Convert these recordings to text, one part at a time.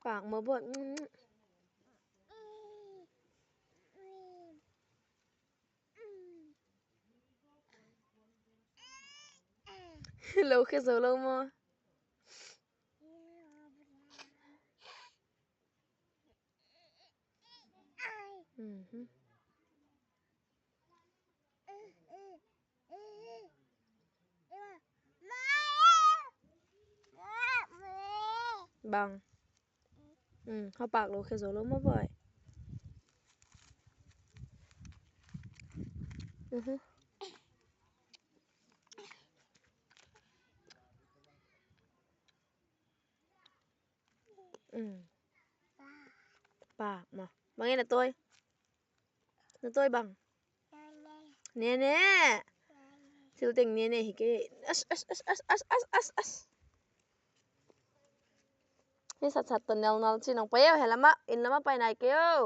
ປາກມາບໍ່ ໂລເຄໂຊໂລມໍ. ອືມ ບັງ ອືມ ເຮົາປາກໂລເຄໂຊໂລມາບ່ອຍ ອືຮຶ ອືມ ປາກມາ ບັງເອນນະໂຕຍ ນະໂຕຍບັງ ແນ່ໆ ຊິເຕັງແນ່ໆ ເຮເກ ອັສ ອັສ ອັສ ອັສ ອັສ ອັສ ອັສ ອັສ ນີ້ສັດໆ ຕົວແນວນອນຊິນ້ອງໄປເອີ ໃຫ້ລະມະ ເອັນລະມະໄປໄນເກວ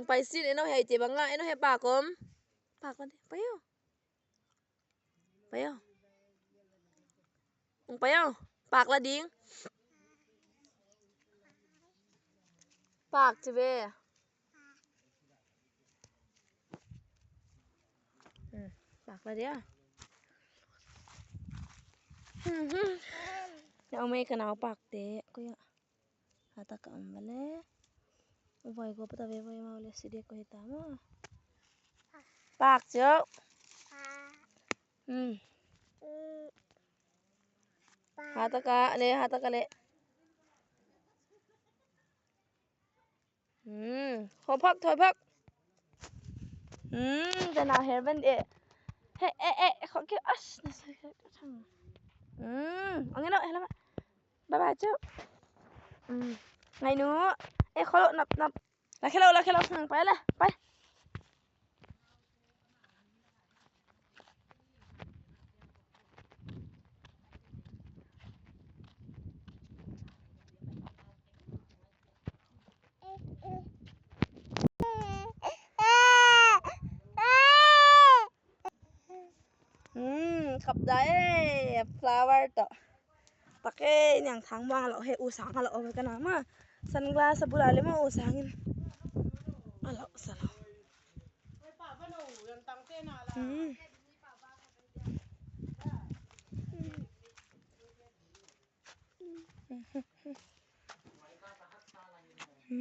ໄປຊິ ໄອ້ນ້ອງແຮເຈບັງງາ ໄອ້ນ້ອງແຮປາກກົມ ປາກກ່ອນ ໄປເອີ ໄປເອີ ໄປເອີ ປາກລະດິງ ປາກຈິເວ ອືມ ປາກລະເດ ອືຮຶ ເອົາໄມ້ກະນາວປາກເຕະ ກະຍະ Hata ka umvale. Uvai go pata ve vai ma le sidi ko hita ma. Pak jo. Hmm. Hata ka le, hata ka le. Hmm. Ho phak, thoi phak. Hmm. Tana hair band e. He, e, e, kho ke as. Hmm. Ang ino, helama. ບາຍບາຍຈຸ. ອືມ ໄງໜູ. ເອ ຂໍໂລດ ນັບ ນັບ ລາແຄໂລ ລາແຄໂລ ໄປລະ ໄປ. ອືມ ຂອບໃຈ ຟລາວເວີ ຕະ ຕະເກ ຫຍັງທາງມາລະ ເຮ ອູສາງລະ ເອົາໄວ້ກັນນະ ມາ ຊັນກລາສ ສະບູລາ ເລີຍມາ ອູສາງ ອາລະ ສະລະ ອືມ ອື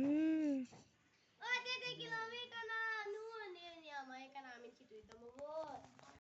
ມ.